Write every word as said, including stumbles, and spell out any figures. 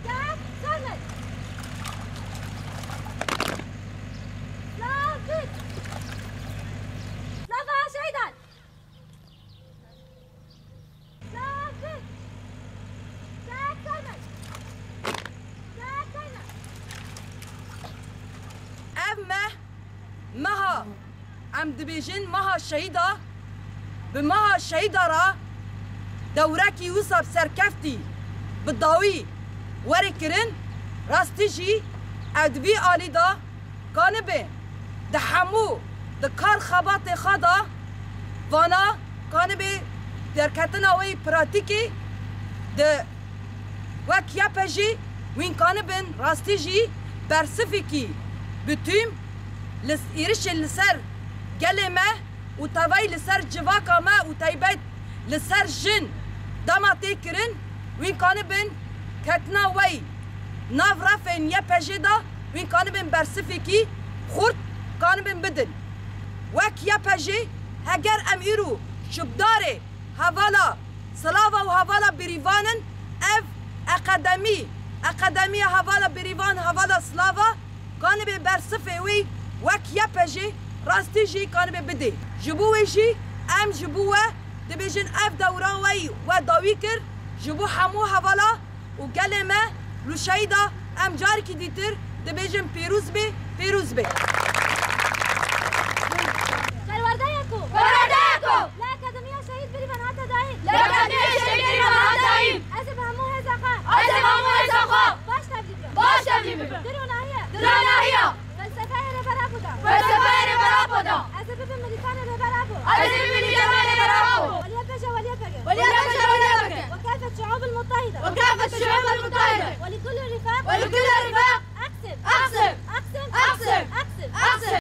Gel, Samet. Slavik. Slava şehîdan. Slavik. Gel, Samet. Gel, Samet. Ev meh, meha, em dibêjin meha şehîda, bi meha şehîda re dewrekî wisa bi serkeftî, bi dawî were kirin, rastî jî ew di vî alî de kanibe di hemû, di kar xebatê xwe de vana kanibe derketina wê pratîkê di Wek Y P J wîn kanibin rastî jî bersifekî bi tûm li êrişên li ser gelê me û tevayî li ser civaka me û taybet li ser jin dema tê kirin, wîn kanibin ketina wey nav refên Y P J de wîn kanibin bersifekî xurt kanibin bidin. Wek Y P J heger em îro şubdarê hevala Slava û hevala Bêrîvan in, ev akademî, akademiya hevala Bêrîvan, hevala Slava, kanibê bersifê wî wek Y P J rastî jî kanibê bidê. Ji bo wê jî em ji bo we dibêjin ev dewra we we dawî kir, ji bo hemû hevala û gelê me, li şehîda em carekî dîtir dibêjin pîroz bê, pîroz bê. Perwerdeyeko! Perwerdeyeko! Li Akademiya Şehîd Bêrîvan hate dayîn! Li Akademiya Şehîd Bêrîvan hate dayîn! Ez ê bi hemû hêza xwe! Ez ê bi hemû hêza xwe! Baş tevlî bibim! Baş tevlî bibim! Di ronahiya! Di ronahiya! Felsefeyê Rêber Apo da! Felsefeyê Rêber Apo da! Ez ê bibim milîtanê Rêber Apo! Ez ê bibim milîtanê Rêber Apo! Weliyê pêşe, weliyê pêke! Weliyê pêşe, weliyê pêke! وكافة الشعوب المتحدة. وكافة الشعوب المتحدة. ولكل الرفاق. ولكل الرفاق. أقسم. أقسم. أقسم. أقسم. أقسم. أقسم.